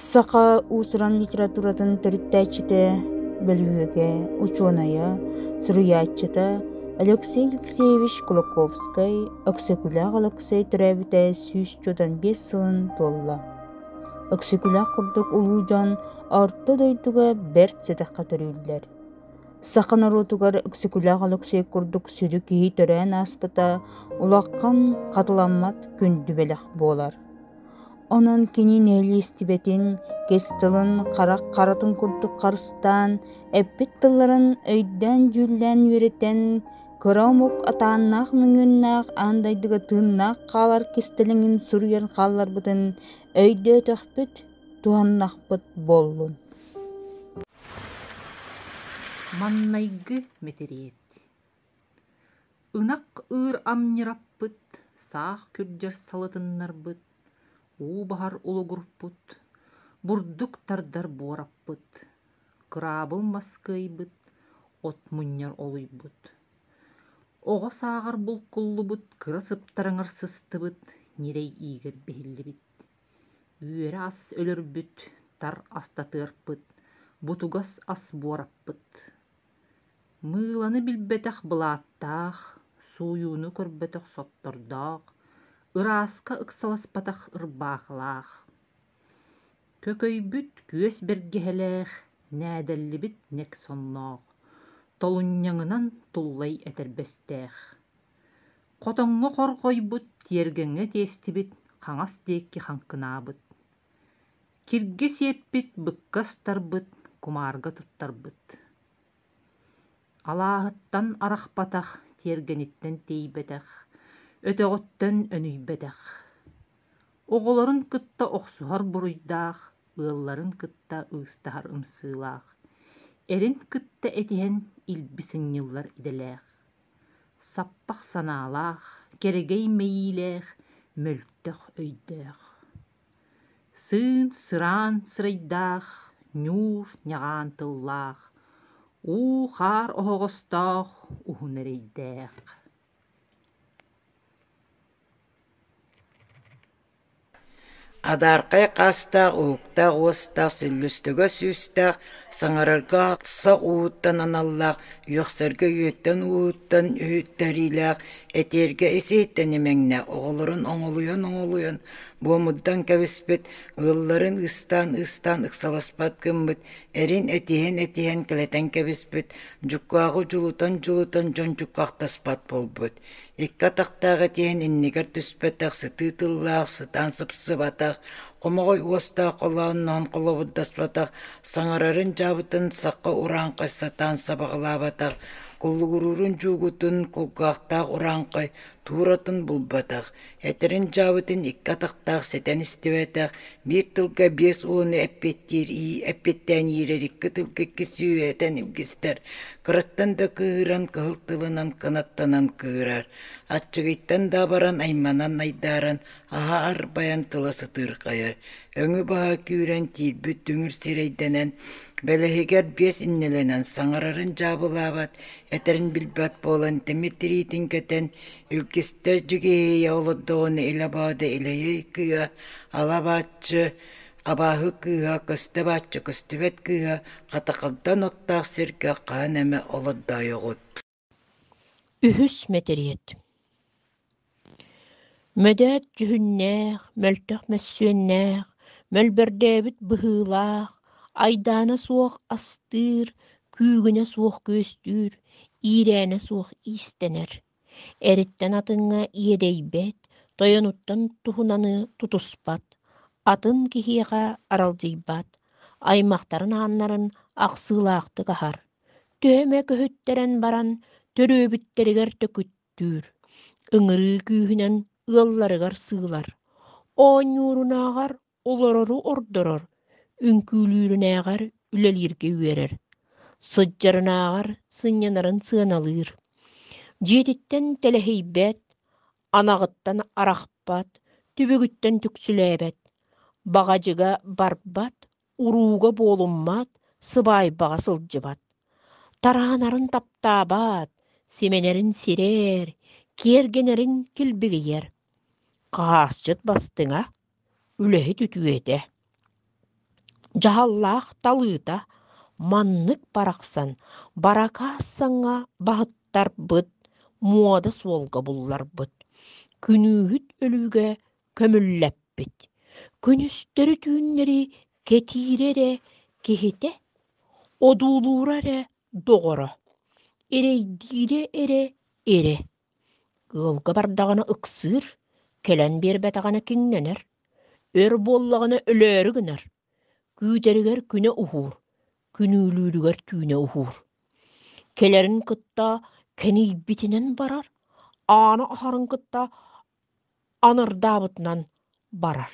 Саха уус-уран литературатын төрүттээччитэ, бөлүһүөгэ, учуонайа, суруйааччыта Алексей Алексеевич Кулаковскай Өксөкүлээх Өлөксөй төрөөбүтэ 145 сылын туолла. Өксөкүлээх курдук улуу дьон Орто дойдуга бэрт сэдэххэ төрүүллэр. Саха норуотугар Өксөкүлээх Өлөксөй курдук сүдү киһи төрөөн ааспыта улахан, хатыламмат күндү бэлэх буолар. Онон кини нэһилиэстибэтин, кэс тылын харах харатын курдук харыстаан, эппит тылларын өйдөөн-дьүүллээн үөрэтэн, кыра омук атааннаах-мөҥүөннээх аан дойдуга тыыннаах хаалар кистэлэҥин суруйан хаалларбытын өйдөөтөхпүт, туһаннахпыт буоллун. Маннайгы мэтириэт Ынах ыыр амньыраппыт, саах күрдьэр салытыннарбыт, уу баһар улугурпут, бурдук тардар буораппыт, кыраабыл мас кыайбыт, от мунньар олуйбут. Оҕо сааҕар булкуллубут, кыра сыптарыҥар сыстыбыт, ньирэй иигэр биһиллибит. Үөрэ ас өлөрбүт, тар астатыарпыт, бутугас ас буораппыт. Мыыланы билбэтэх былааттаах, сууйууну көрбөтөх соттордоох, ырааска ыксаласпатах ырбаахылаах. Көкөйбүт күөс бэргэһэлээх, нээдэллибит нэк сонноох, толунньаҥынан туллай этэрбэстээх. Хотоҥҥо хорҕойбут, тиэргэҥҥэ тиэстибит, хаҥас диэки хаҥкынаабыт. Киргэ сиэппит, быкка ыстарбыт, кумаарга туттарбыт. Алааһыттан арахпатах, тиэргэниттэн тиийбэтэх, өтөҕүттэн өнүйбэтэх. Оҕолорун кытта охсуһар буруйдаах, ыалларын кытта ыыстаһар ымсыылаах, эрин кытта этиһэн илби сынньыллар идэлээх. Саппах санаалаах, кэрэгэй мэйиилээх, мөлтөх өйдөөх. Сыын сыраан сырайдаах, ньуур ньаҕаан тыллаах, уу-хаар оһоҕостоох уһун эрэйдээх. Адаархай хаастаах, уһуктаах уостаах, сүллүстүгэ сүүстээх, саҥарарга сах ууттан аналлаах, үөхсэргэ үөттэн ууттан үһүттэриилээх, этиэргэ ис-иһиттэн имэҥнээх, оҕолорун оҥолуйан-оҥолуйан буомурдан кэбиспит, ыалларын ыыстаан-ыыстаан ыксаласпат гыммыт, эрин этиһэн-этиһэн кэлэтэн кэбиспит, дьуккааҕы дьулутан-дьулутан дьон дьуккаахтаспат буолбут. Икки атахтаах этиһэн иннигэр түспэтэх, сытыы тыллаах, сытаан сыпсыбатах, хомоҕой уостаах холоонноон холобурдаспатах, саҥарарын дьаабытын сахха урааҥхай сатаан сабаҕалаабатах, куллугуруурун дьуугутун кулгаахтаах урааҥхай тууратын булбатах, Этэрин дьаабытын икки атахтаах ситэн истибэтэх, биир тылга 50 эппиэттиир эппиэттээн иирэр икки тылга икки сүүһэтэн илгистэр, кыраттан да кыыһыран кыһыл тылынан кынаттанан кыырар, аччыгыйтан да абаран айманан айдааран аһа арбайан тыла сытыырхайар, өҥү баһа күүрэн киирбит дүҥүр сирэйдэнэн, бэлэһигэр биэс иннэлэнэн саҥарарын дьаабылаабат, этэрин билбэт буолан тимир тириитин кэтэн Илгистэр дьүгүһүйэ олордоҕуна илэ-баада илэйэй кыыһа, ала-бааччы абааһы кыыһа, көстө-бааччы көстүбэт кыыһа хатахардан оттоох сиргэ хаһан эмэ олордоойоҕут Үһүс мэтириэт Мөдөөт дьүһүннээх, мөлтөх мөссүөннээх, мөлбөрдөөбүт быһыылаах, айдаана суох астыыр, күүгүнэ суох күөстүүр, иирээнэ суох иистэнэр. Эриттэн атыҥҥа иэдэйбэт, тойонуттан туһунаны тутуспат, атын киһиэхэ аралдьыйбат, аймахтарын ааннарын ахсыылаахтык аһар, төһө эмэ көһүттэрэн баран төрүөбүттэригэр төкүттүүр, ыҥырыы күүһүнэн ыалларыгар сыылар, оонньуурунааҕар олорору ордорор, үҥкүүлүүрүнээҕэр үлэлииргэ үөрэр, сылдьарынааҕар сынньанарын сыаналыыр, дьиэтиттэн тэлэһийбэт, анаҕыттан арахпат, түбүгүттэн түксүлээбэт, баҕадьыга барбат, урууга буолуммат, сыбаайбаҕа сылдьыбат. Тараанарын таптаабат, симэнэрин сирэр, киэргэнэрин килбигийэр. Хаһаасчыт бастыҥа, үлэһит үтүөтэ. Дьаһаллаах талыыта маннык барахсан баракаас саҥа баһыттарбыт, муода суолга булларбыт, күнүүһүт өлүүгэ көмүллэппит, күнүстэри-түүннэри кэтиирэ эрэ киһитэ, одуулуура эрэ доҕоро, эрэйдиирэ эрэ эрэ. Ыалга бардаҕына ыксыыр, кэлэн биэрбэтэҕинэ киҥнэнэр, өр буоллаҕына өлөөрү гынар, күүтэригэр күнэ уһуур, күнүүлүүрүгэр түүнэ уһуур. Кэлэрин кытта кэнийбитинэн барар, ааны аһарын кытта анардаабытынан барар.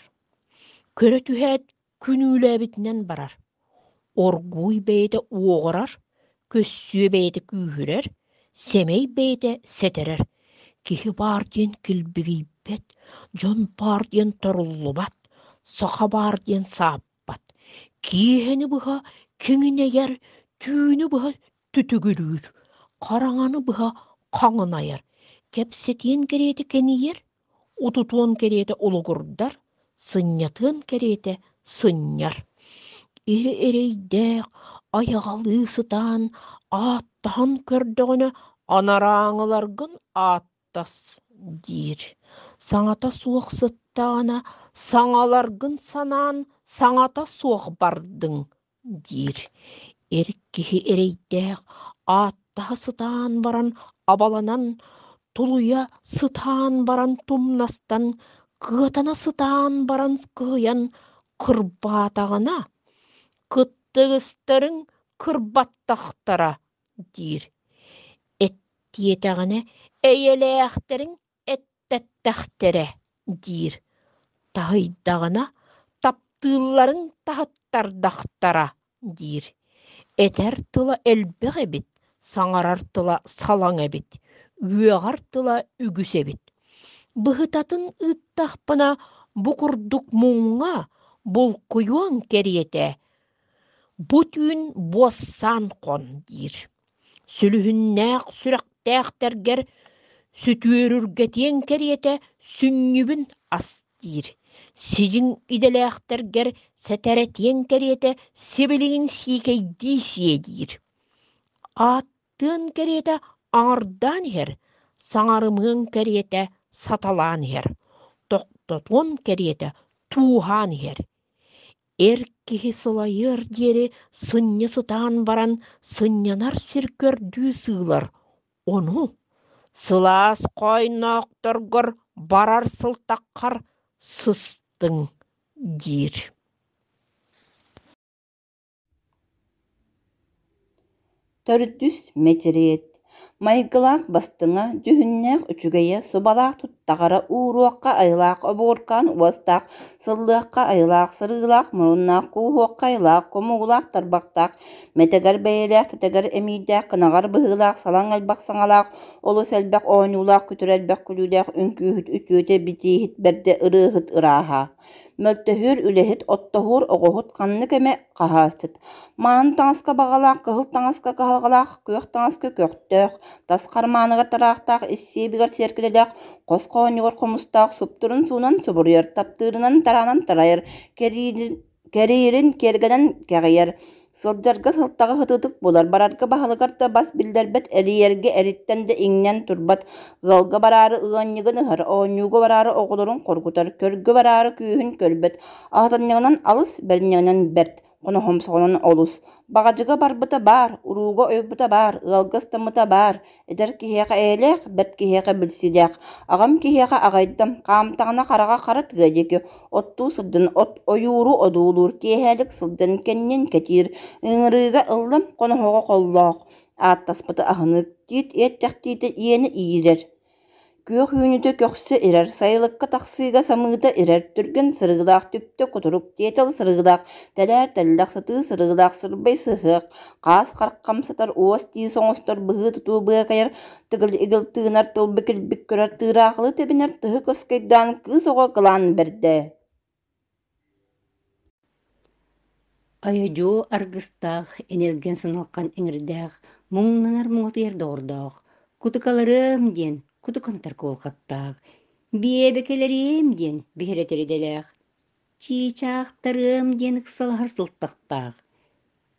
Көрө түһээт күнүүлээбитинэн барар. Оргууй бэйэтэ уоҕурар, көссүө бэйэтэ күүһүрэр, сэмэй бэйэтэ сэтэрэр. Киһи баар диэн килбигийбэт, дьон баар диэн торуллубат, саха баар диэн сааппат. Киэһэни быһа киҥинэйэр, түүнү быһа түтүгүрүүр, хараҥаны быһа хаҥынайар, кэпсэтиэн кэриэтэ кэнийэр, утутуон кэриэтэ улугурдар, сынньатыан кэриэтэ сынньар. Иһи эрэйдээх айаҕалыы сытаан ааттаһан көрдөҕүнэ анарааҥыларгын ааттас диир. Саҥата суох сыттаҕына саҥаларгын санаан саҥата суох бардыҥ диир. Эр киһи эрэйдээх ааттаһа сытаан баран абаланан, тулуйа сытаан баран тумнастан, кыатана сытаан баран кыһыйан кырбаатаҕына, кыттыгыстарыҥ кырбаттахтара диир. Эттиэтэҕинэ эйэлээхтэриҥ эттэхтэрэ диир, таһыйдаҕына таптыылларын таһыттардахтара диир. Этэр тыла элбэх эбит, саҥарар тыла салаҥ эбит, үөҕэр тыла үгүс эбит. Быһытатын ыыттахпына бу курдук муҥҥа булкуйуоҥ кэриэтэ, бу түүн буоссаан хон диир. Сүлүһүннээх сүрэхтээхтэргэр сүтүөрүргэтиэҥ кэриэтэ сүнньүбүн ас диир, сидьиҥ идэлээхтэргэр сэтэрэтиэҥ кэриэтэ сибилигин сиикэйдии сиэ диир. Ааттыан кэриэтэ аҥардаан иһэр, саҥарымыаҥ кэриэтэ саталаан иһэр, тохтотуон кэриэтэ тууһаан иһэр. Эр киһи сылайыар диэри сынньа сытаан баран сынньанар сир көрдүү сыылар, ону сылаас хоойноохторгор барар сылтаххар сыстыҥ диир. Төрдүс мэтириэт Майгылаах бастыҥа, дьүһүннээх үчүгэйэ, субалаах туттаҕара, ууруохха айылаах обугуркаан уостаах, сыллыахха айылаах сырыылаах муруннаах, кууһуохха айылаах хомуулаах тарбахтаах, мэтэгэр бэйэлээх, тэтэгэр эмиийдээх, кынаҕар быһыылаах, салаҥ элбэх саҥалаах, олус элбэх оонньуулаах, күтүр элбэх күлүүлээх, үҥкүүһүт үтүөтэ, битииһит бэрдэ, ырыаһыт ырааһа. Мөлтөһүөр үлэһит, оттоһуур оҕоһут ханнык эмэ хаһаасчыт. Мааны таҥаска баҕалаах, кыһыл таҥаска кыһалҕалаах, күөх таҥаска көхтөөх, тас хармааныгар тараахтаах, ис сиэбигэр сиэркилэлээх, хос хоонньугар хомустаах, суптурун суунан субуруйар, таптыырынан тараанан тарайар, кэриирин киэргэнэн кэҕийэр, Сылдьарга сылтаҕы сытыытык булар, барарга баһылыгар да бас биллэрбэт, эрийэргэ эриттэн да иҥнэн турбат, ыалга бараары ыанньыгын ыһар, оонньууга бараары оҕолорун хоргутар, көргө бараары күүһүн көрбөт, аһатынньаҕынан алыс, бэринньэҕинэн бэрт, хоноһомсоҕунан олус. Баҕадьыга барбыта баар, урууга ойбута баар, ыалга ыстаммыта баар, Эдэр киһиэхэ эйэлээх, бэрт киһиэхэ билсиилээх, аҕам киһиэхэ аҕайдам, хаамтаҕына хараҕа хара тыа диэки, оттуу сылдьан от ойууру одуулуур, киэһэлик сылдьан кэннин кэтиир, ыҥырыыга ыллам, хоноһоҕо холлоох, ааттаспыты аһынык, тиит иэттэхтиитэ иэнэ иирэр Күөх үүнүүтэ көхсө ирэр, сайылыкка тахсыыга самыыта ирэр, түргэн сырыылаах түптэ кутурук, тиэтэл сырыылаах, тэлээр тэллэх, сытыы сырыылаах, сырбай сыһыах, хаас харах хамсатар, уос тиис оҥостор, быһыы-тутуу быакайар, тыгыл-игил тыынар, тылбы-килбик көрөр, тыыраахылы тэбинэр, тыһы кыскайдаан кыыс оҕо кылаан бэрдэ. Айадьуо аргыстаах, энэлгэн сыналхан эҥэрдээх, муҥнанар муҥатыйар доҕордоох, кутукаларыам диэн кутукантар куолхаттаах, биэбэкэлэриэм диэн биһирэтэр идэлээх. Чыычаахтарыам диэн ыксалаһар сылтахтаах,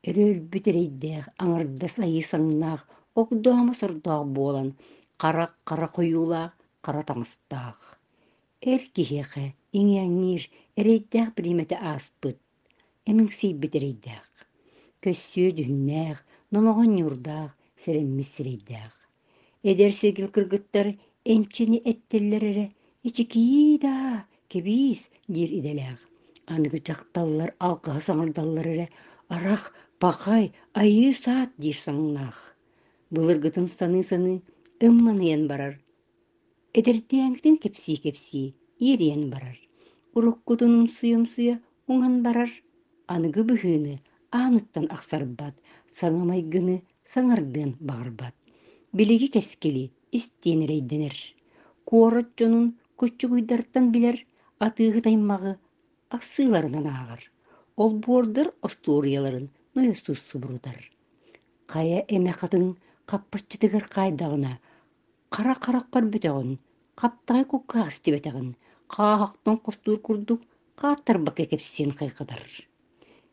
өрө өлбүт эрэйдээх, аҥардас айыы саҥнаах, огдоомо сордоох буолан, хара хара хойуулаах, хара таҥастаах. Эр киһиэхэ иҥээҥниир эрэйдээх бириэмэтэ ааспыт, эмиҥсийбит эрэйдээх. Көссүө дьүһүннээх, номоҕон ньуурдаах, сэрэммит сирэйдээх. Эдэр сиргил кыргыттар энчини эттэллэр эрэ, «Ичикии даа, кэбиис» диир идэлээх. Аныгы дьахталлар алҕаһы саҥардаллар эрэ, «Арах, пахай, айыы саат» диир саҥнаах. Былыргытын саныы-саныы ымманыйан барар. Эдэрдээҥитин кэпсии-кэпсии иэрийэн барар. Уруккутун умсуйа-умсуйа уҥан барар. Аныгы быһыыны ааныттан ахсарбат, саҥа майгыны саҥардыан баҕарбат. Билиги кэскили истиэн эрэйдэнэр. Куорат дьонун куччугуйдартан билэр атыыһыт аймаҕы ахсыыларынан ааҕар. Олбуордар остуоруйаларын нойосуус субурутар. Хайа эмэ хатыҥ хаппаччытыгар хаайдаҕына, хара хараххар бүтэҕин, хаптаҕай куккаах истибэтэҕин, хааһахтан хостуур курдук хааттарбакка кэпсиэн хайҕатар.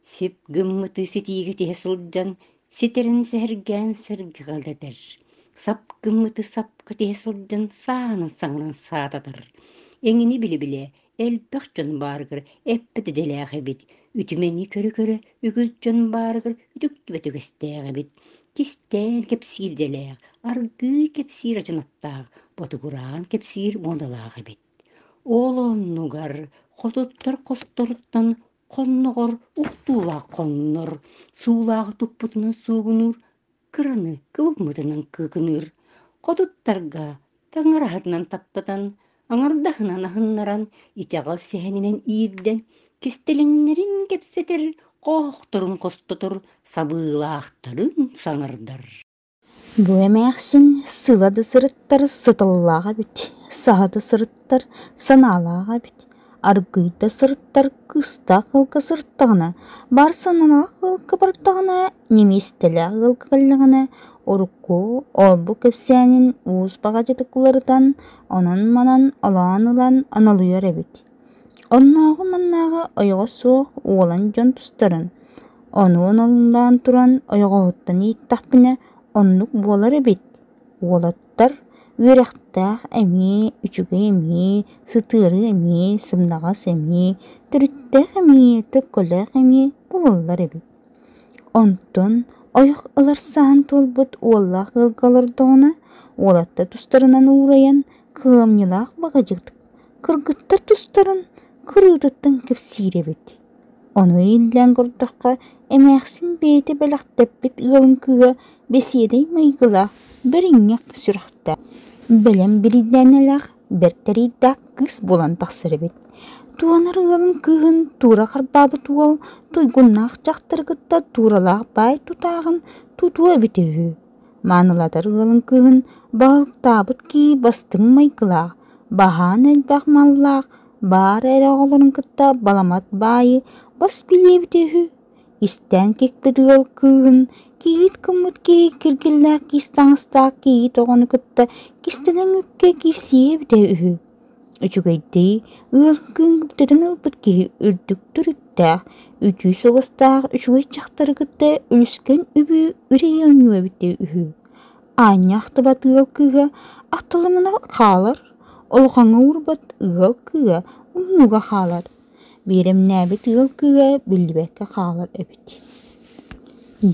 Сип гыммыты ситиигэ тиһэ сылдьан, ситэрин сэһэргээн сэргэҕэлэтэр, сап гыммыты сапка тиһэ сылдьан саанан саҥаран саататар. Эҥини билэ-билэ элбэх дьон баарыгар эппит идэлээх эбит, үтүмэни көрө-көрө үгүс дьон баарыгар үтүктүбэт үгэстээх эбит, кистээн кэпсиир идэлээх, аргыый кэпсиир адьынаттаах, ботугураан кэпсиир муодалаах эбит. Ол оннугар хотуттар хосторуттан хонноҕор ухтуулаах хоннор, суулааҕы туппутунан суугунуур, кыраны кыбыммытынан кыыкыныыр, хотуттарга таҥараһытынан таптатан, аҥардаһынан аһыннаран, итэҕэл сэһэнинэн иирдэн, кистэлэҥнэрин кэпсэтэр, хоохторун хостотор, сабыылаахтарын саҥардар. Бу эмээхсин сыла да сырыттар сыталлаах эбит, саһа да сырыттар санаалаах эбит, аргыый да сырыттар кыыстаах ыалга сырыттаҕына, баар санаалаах ыалга бардаҕына, ньимиэстэлээх ыалга кэллэҕинэ, урукку ол-бу кэпсээнин уус баҕадьытык уларытан, онон-манан олоон ылан онолуйар эбит. Оннооҕу-маннааҕы ойоҕо суох уолан дьон тустарын, ону оноллоон туран ойоҕоһуттан ииттэхпинэ оннук буолар эбит, уолаттар үөрэхтээх эмиэ, үчүгэй эмиэ, сытыары эмиэ, сымнаҕас эмиэ, төрүттээх эмиэ, төлкөлөөх эмиэ буолаллар эбит. Онтон ойох ылар саһан туолбут уоллаах ыалга олордоҕуна, уолаттар тустарынан уурайан, кыамньылаах баҕадьытык кыргыттар тустарын кырыытыттан кэпсиир эбит. Ону ииллээн көрдөххө, эмээхсин бэйэтэ бэлэхтэппит ыалын кыыһа бэсиэдэй майгылаах, бэринньэх сүрэхтээх, бэлэм биридээнэлээх, бэрт тэриирдээх кыыс буолан тахсар эбит. Туонар ыалын кыыһын туура харбаабыт уол туйгуннаах дьахтары кытта тууралаах баай тутааҕын тутуо эбитэ үһү. Маанылатар ыалын кыыһын баһылыктаабыт киһи бастыҥ майгылаах, баһаан элбэх маллаах, баар эрэ оҕолорун кытта баламат баайы бас билиэбитэ үһү. Истээн кикпит ыал кыыһын кийиит гыммыт киһи киргиллээх киис таҥастаах кийиит оҕону кытта кистэлэҥ үпкэ киирсиэ эбитэ үһү. Үчүгэйдии ыал кыыһын бүтэрэн ылбыт киһи үрдүк төрүттээх, үтүө суобастаах үчүгэй дьахтары кытта үлүскэн үбү үрэйэ оонньуо эбитэ үһү. Аанньа ахтыбат ыал кыыһа ахтылымына хаалар, улахаҥҥа уурбат ыал кыыһа умнууга хаалар, биэрэмнээбит ыал кыыһа биллибэккэ хаалар эбит.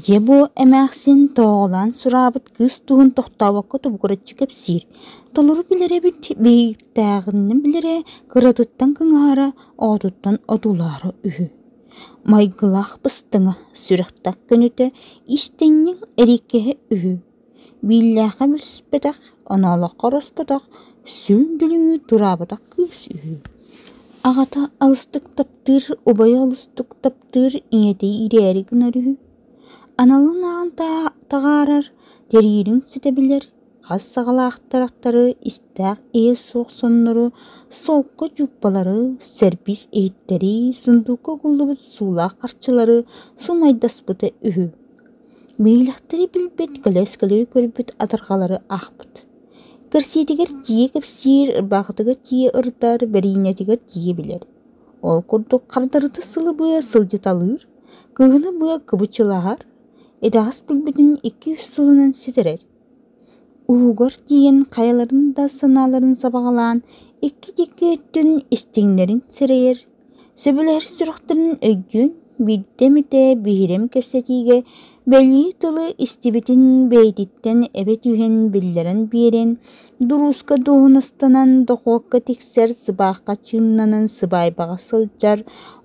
Дьэ бу эмээхсин тооҕолоон сураабыт кыыс туһун тохтообокко тобугураччы кэпсиир, толору билэр эбит, биһиктээҕинэн билэрэ, кыратыттан кыҥаһара, оҕотуттан одуулаара үһү. Майгылаах быстыҥа, сүрэхтээх көнөтө, иистэнньэҥ эриэккэһэ үһү. Бииллээххэ билсибэтэх, оноолооххо ороспотох, сүл дүлүҥү тураабатах кыыс үһү. Аҕата алыстык таптыыр, убайа олустук таптыыр, ийэтэ иирээри гынар үһү. Аналын ааҕан таҕаарар, тэриирин ситэ билэр, хас саҕалаахтарахтары истээх ийэ суох соннору, солко дьууппалары, сэрбиис иһиттэри, сундуукка угуллубут суулаах харчылары сумайдаспыта үһү. Биһилэхтэри билбит, көлөөскөлөрү көрбүт адырҕалары аахпыт. Кэрсиэтигэр тиийэ кэпсиир, ырбаахытыгар тиийэ ырытар, бэриинэтигэр тиийэ билэр. Ол курдук хардарыта сылы быа сылдьыталыыр, кыһыны быа кыбычылаһар, итэҕэс билбитин 2-3 сылынан ситэрэр. Уһугар тиийэн хайаларын да санааларын сабаҕалаан икки диэки өттүн истиҥнэрин сэрэйэр, сөбүлэһэр сүрэхтэрин өйдүөн биирдэ эмитэ биһирэм кэпсэтиигэ бэлиэ тылы истибитин бэйэтиттэн эбэ түһэн биллэрэн биэрэн, дуруска дуоһунастанан дохуокка тиксэр сыбаахха чыыннанан сыбаайбаҕа сылдьар,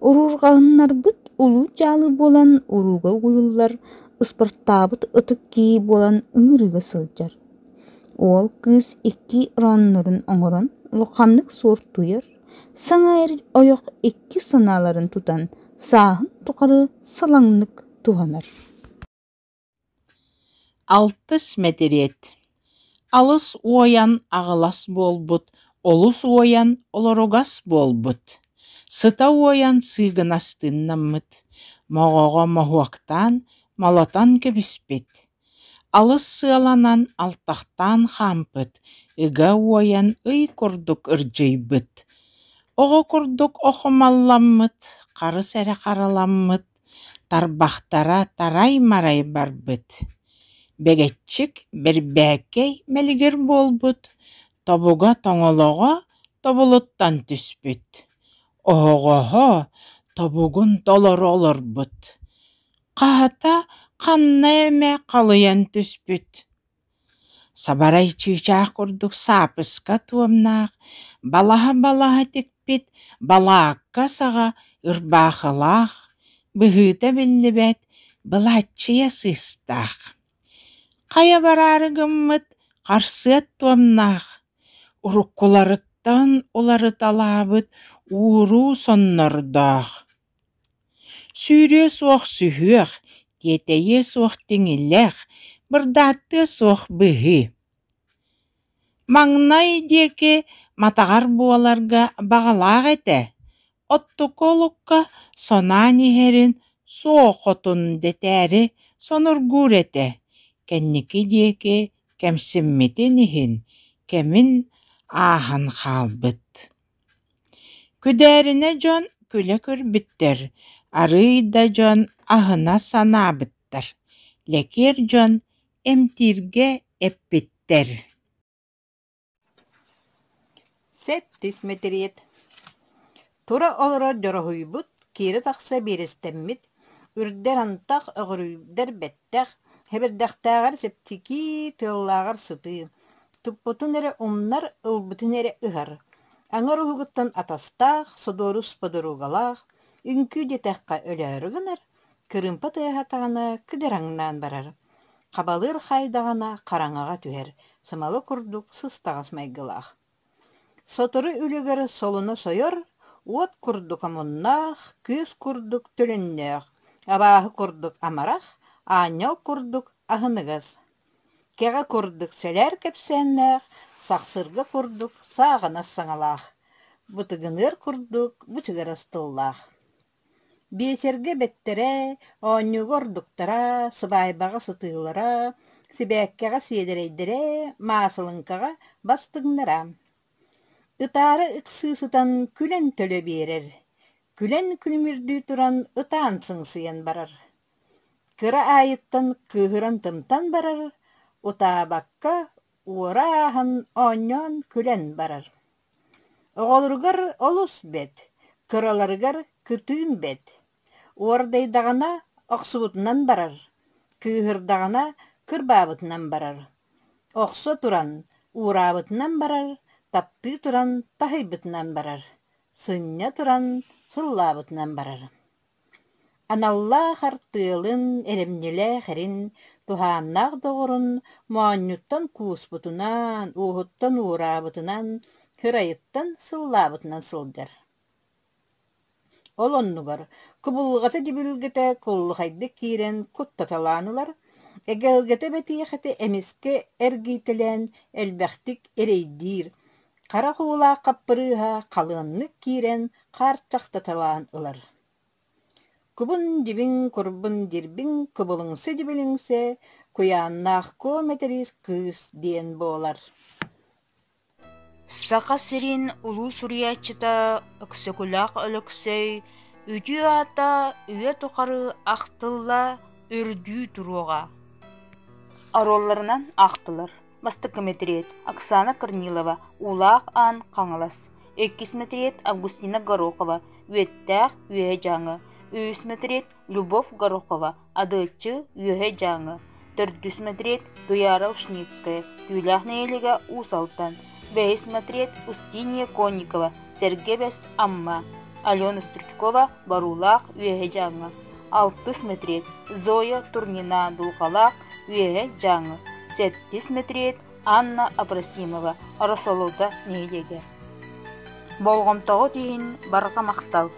уруурҕаһыннарбыт улуу дьаалы буолан урууга угуйуллар, ыспартаабыт ытык киһи буолан ыҥырыыга сылдьар. Уол кыыс икки рооннорун оҥорон улаханнык суортуйар, саҥа эр ойох икки санааларын тутан сааһын тухары салаҥнык туһанар. Алтыс мэтириэт Алыс уойан аҕылас буолбут, олус уойан олоругас буолбут, сыта уойан сыыгынастыыннаммыт, моҕоҕо моһуоктаан молотон кэбиспит, алыс сыаланан алтахтаан хаампыт, ыга уойан ый курдук ырдьыйбыт, оҕо курдук охумалламмыт, харыс эрэ хараламмыт, тарбахтара тарай-марай барбыт, бэгэччик бэрбээкэй мэлигир буолбут, тобуга тоҥолоҕо тобулуттан түспүт, оһоҕоһо тобугун толору олорбут, хаһата ханна эмэ халыйан түспүт. Сабарай чыычаах курдук саапыска туомнаах, балаһа-балаһа тикпит балаакка саҕа ырбаахылаах, быһыыта биллибэт былааччыйа сыыстаах. Хайа бараары гыммыт харсыат туомнаах, уруккуларыттан уларыталаабыт ууруу соннордоох. Сүүрүө суох сүһүөх, тиэтэйиэ суох тиҥилэх, бырдааттыа суох быһыы. Маҥнай диэки матаҕар буоларга баҕалаах этэ, оттуку олукка соноон иһэрин суох хотун дэтээри сонургуур этэ, кэнники диэки кэмсиммитин иһин кэмин ааһан хаалбыт. Күдээринэ дьон күлэ көрбүттэр, арыый да дьон аһына санаабыттар, лэкиэр дьон эмтииргэ эппиттэр. Сэттис мэтириэт Тура олорор дьороһуйбут, киирэ-тахса биэрэстэммит, үрдэр антах, өҕүрүйдэр бэттэх, сэбирдэхтээҕэр чэпчэки, тыаллааҕар сытыы, туппутун эрэ умнар, ылбытын эрэ ыһар, аҥар уһугуттан атастаах, содуорус подоругалаах, үҥкүү диэтэххэ өлөөрү гынар, кырыымпа тыаһаатаҕына кыдьараҥнаан барар, хабалыыр хаайдаҕына хараҥаҕа түһэр, сымала курдук сыстаҕас майгылаах. Сотору үлүгэр солуна сойор, уот курдук омуннаах, күөс курдук төлөннөөх, абааһы курдук амарах, аанньал курдук аһыныгас, кэҕэ курдук сэлээр кэпсээннээх, сахсырга курдук сааҕынас саҥалаах, бытыгыныар курдук бычыгырас тыллаах. Биэчэргэ бэттэрэ, оонньууга ордуктара, сыбаайбаҕа сытыылара, сибээккэҕэ сиэдэрэйдэрэ, маасылыҥкаҕа бастыҥнара. Ытаары ыксыы сытан күлэн төлө биэрэр, күлэн күлүмүрдүү туран ытаан сыҥсыйан барар. Кыра аайыттан кыыһыран тымтан барар, утаабакка уора ааһан оонньоон күлэн барар. Оҕолоругар олус бэт, кыраларыгар кытыын бэт, уордайдаҕына охсубутунан барар, кыыһырдаҕына кырбаабытынан барар, охсо туран уураабытынан барар, таптыы туран таһыйбытынан барар, сынньа туран сыллаабытынан барар. Аналлаах артыалын, эрэмньилээх эрин, туһааннаах доҕорун моонньуттан кууспутунан, уоһуттан уураабытынан, кырайыттан сыллаабытынан сылдьар. Ол оннугар кубулҕата-дьибилгэтэ куллухайдык киирэн куттаталаан ылар, эгэлгэтэ бэтиэхэтэ эмискэ эргийтэлээн элбэхтик эрэйдиир, харах уулаах хаппырыыһа халыаннык киирэн хаарчахтаталаан ылар. Кубун-дьибиҥ, курбун-дьирбиҥ, кубулуҥса-дьибилиҥсэ, куйааннаах куо мэтэрис кыыс диэн буолар. Саха сирин улуу суруйааччыта Өксөкүлээх Өлөксөй үтүө аата үйэ тухары ахтылла, үрдүү туруоҕа. Оруолларынан аахтылар: Бастакы мэтириэт Оксана Корнилова, Уулаах Аан Хаҥалас, иккис мэтириэт Августина Горохова, Үөттээх Үөһэ Дьааҥы, үһүс мэтириэт Любовь Горохова, Адыаччы Үөһэ Дьааҥы, төрдүс мэтириэт Туйаара Ушницкая, Түүлээх нэһилиэгэ Уус Алдан, бэһис мэтириэт Устинья Конникова, Сэргэ Бэс Амма, Алена Стручкова, Боруулаах Үөһэ Дьааҥы, алтыс мэтириэт Зоя Турнина, Дулҕалаах Үөһэ Дьааҥы, сэттис мэтириэт Анна Абросимова, Оросолода нэһилиэгэ. Болҕомтоҕут иһин барҕа махтал!